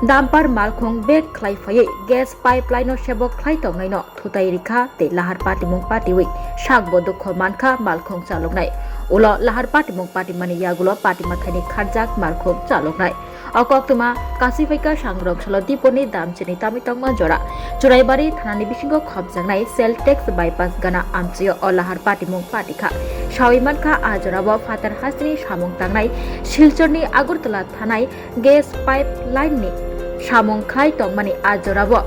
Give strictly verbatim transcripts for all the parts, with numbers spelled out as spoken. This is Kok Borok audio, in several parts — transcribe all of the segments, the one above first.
Dumper malkhung bag khlai phaiwi gas pipeline-o sebok khlai tongnaino thutai rikha tei lahar patimung patiwi sakbo dukho mankha malkhung chaloknai. Ulo lahar patimung patimani yagulo patima thaini kharjak malkhung chaloknai. O koktwma kasiphaikha Sangrong Salo Diponi Damchini tamwi tongma jora. Churaibari thanani bisingo khopjaknai Cell Text Bypass gana amchio o lahar patimung patikha. Sawi mankha a jorao phatar hasteni samung tangnai Silchorni Agartala thanai gas pipeline-ni samung khlai tongmani a jorao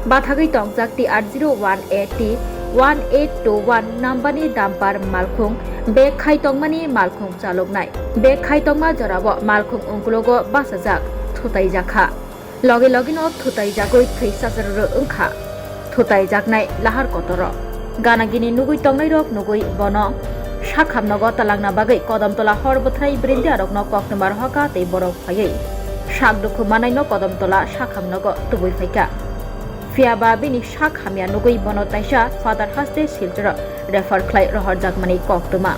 bathagwi tongjak T R zero one A T one eight two one number-ni dumper malkhung bag khai tongmani malkhung chaloknai. Bag khai tongma jorao malkhung ungkulogo bachajak, thutai jakha. Logi logino thutai jagwi thwi sacharoro wngkha. Thutai jaknai lahar kotoro. Gana gini nugwi tongnairok nugwi bono sakhamnogo talangna bagwi Kodamtola hor bwthrai brindiarokno koktwma rohorkha tei borok phaiwi sak dukhu manaino Kodamtola sakhamnogo tubui phaikha. Phiyaba bini sak hamya nugwi bono taisa Father Haste Silchoro refer khlai rohorjakmani koktwma.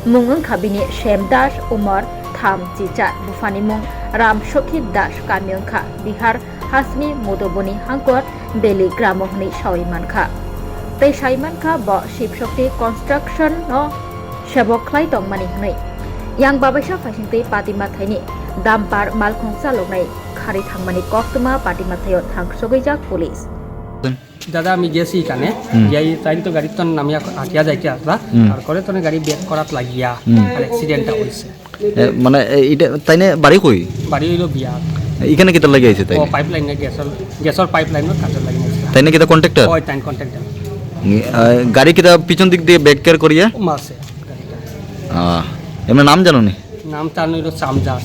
Mung wngkha bini Shem Das, umor tham chichar, buphani mung Ram Sokhi Das, kami wngkha Bihar hasteni Muduboni hangkor Beli gramo hwnwi sawi mankha. Tei sai mankha bo Shiv Shakti Construction-o sebok khlai tongmani hwnwi. Yang babaisa phaisingtwi patima thaini dumper malkhung chaloknai kharwi thangmani koktwma patima thaio thangsogwijak police. দাদা, আমি গেছি এখানে, হুম। গিয়ে তাই তো গাড়ির তো নামিয়া আটিয়া যাইতে আসলা, হুম। আর করে তো গাড়ি ব্রেক করাত লাগিয়া, হুম। আর অ্যাক্সিডেন্টটা হইছে। এ, মানে, এ, এটা তাইনে বাড়ি কই? বাড়ি হইলো বিয়া। এখানে কিতা লাগি আইছে তাই? ও, পাইপ লাইনে গ্যাসর, গ্যাসর পাইপ লাইনের কাজে লাগি আইছে। তাইনে কিতা কন্ট্রাক্টর? ওই তাই কন্ট্রাক্টর। নি-, আ, গাড়ি কিতা পিছন দিক দিয়ে ব্রেক কেয়ার করিয়া? ও, মাসে গাড়িটা। আ, এমনি নাম জানো নি? নাম তার হইলো চামদাস।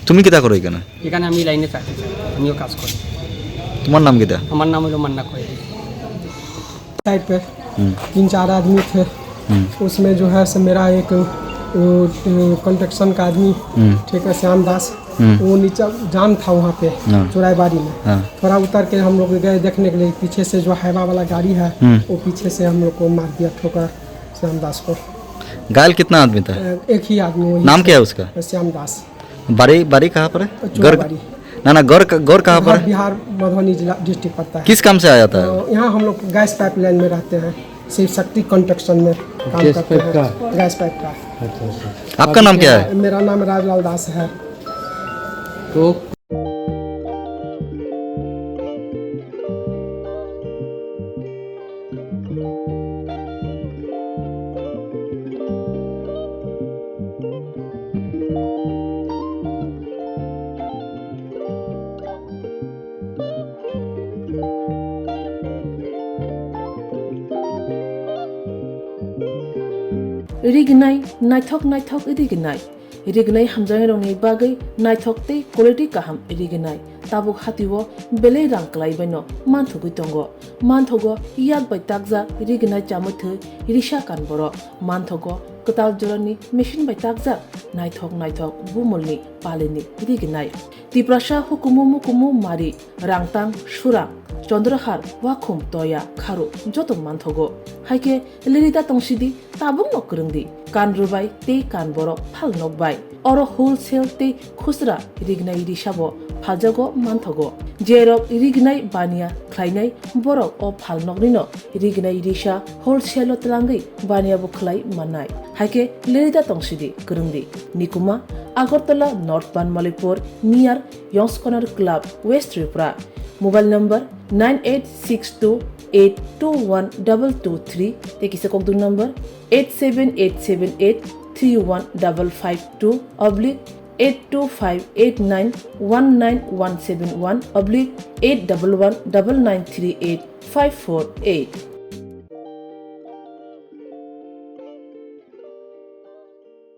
তুমি কিতা করো এখানে? এখানে আমি লাইনে চাকরি করি, আমিও কাজ করি। তোমার নাম কিতা? আমার নাম হলো মান্না কয়েদি। साइड पे हम्म। तीन चार आदमी थे। हम्म। उसमें जो है से मेरा एक, वो, कंस्ट्रक्शन का आदमी, हम्म। ठीक है, श्याम दास, हम्म। वो नीचे जाम था वहाँ पे, हाँ। चुराईबाड़ी में। हाँ। थोड़ा उतर के हम लोग गए देखने के लिए, पीछे से जो हाईवा वाला गाड़ी है, हम्म। वो पीछे से हम लोग को मार दिया ठोकर, श्याम दास को। घायल कितना आदमी था? अ, एक ही आदमी, वही नाम से। क्या है उसका? श्याम दास। बारी, बारी कहाँ पर है? चुराबारी। घर? ना, ना, घर क-, घर कहाँ पर घर है? बिहार मधुबनी जिला, डिस्ट्रिक्ट पड़ता है। किस काम से आया था? तो यहाँ हम लोग गैस पाइपलाइन में रहते हैं, शिव शक्ति कंस्ट्रक्शन में काम गैस करते पाइप हैं। का? गैस पाइप का। अच्छा, अच्छा। आपका नाम क्या है? मेरा नाम राजलाल दास है। तो Rignai, naithok naithok rignai. Rignai hamjaknairokni bagwi naithok tei quality kaham rignai. Tabuk hatio belai rang kwlaibaino manthogwi tongo. Manthogo yak bai takjak rignai chamwi thwi risa kan borok. Manthogo kwtal jorani machine bai takjak naithok naithok bumulni palini rignai. Tiprasa hukumu mukumu mari, rangtang, surang, chondrahar, wakhum, toya, kharu joto manthogo. Haikhe lerida tongsidi, tabukno kwrwngdi, kan rwbai tei kan borok phal nokbai. Oro wholesale tei khusra rignai risabo phaljago manthogo. Jerok rignai baniya khlainai borok o phal noknino rignai risa wholesale-o twlangwi baniyabo khlai mannai. Haikhe lerida tongsidi, kwrwngdi. Nikuma, Agartala North Banmalipur, near Yongskonar Club, West Tripura. Mobile number nine eight six two eight two one double two three, tei kisa kokduk number eight seven eight seven eight three one double five two oblique eight two five eight nine one nine one seven one oblique eight double one double nine three eight five four eight.